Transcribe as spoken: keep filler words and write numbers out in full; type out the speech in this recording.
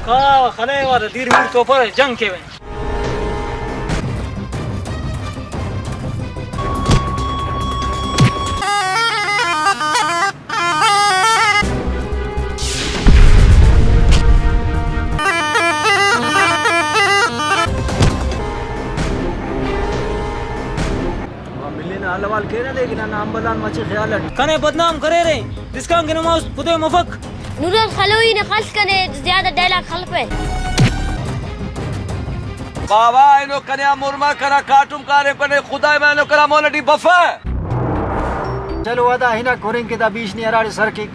واہ، خلے واہ، دیر میر توپر جنگ کیوہ۔ ملنہ حال احوال کینہ، لیکن ہندا امبل آن مچہ خیال اٹ۔ کنے بدنام کریرے، دسکان کہ نما است پدے مفک۔ نوران خلوئی نے خلس کنے زیادہ ڈائلاگ خلپہ۔ بابا اینو کنے آ مر مر کنا کاٹم کاریم کنے، خدائے ما اینو کنا مون ٹی بفہ۔ چلو ادا ہنک ہرنگ کہ دا بیش نی ہراڑے سر کیک۔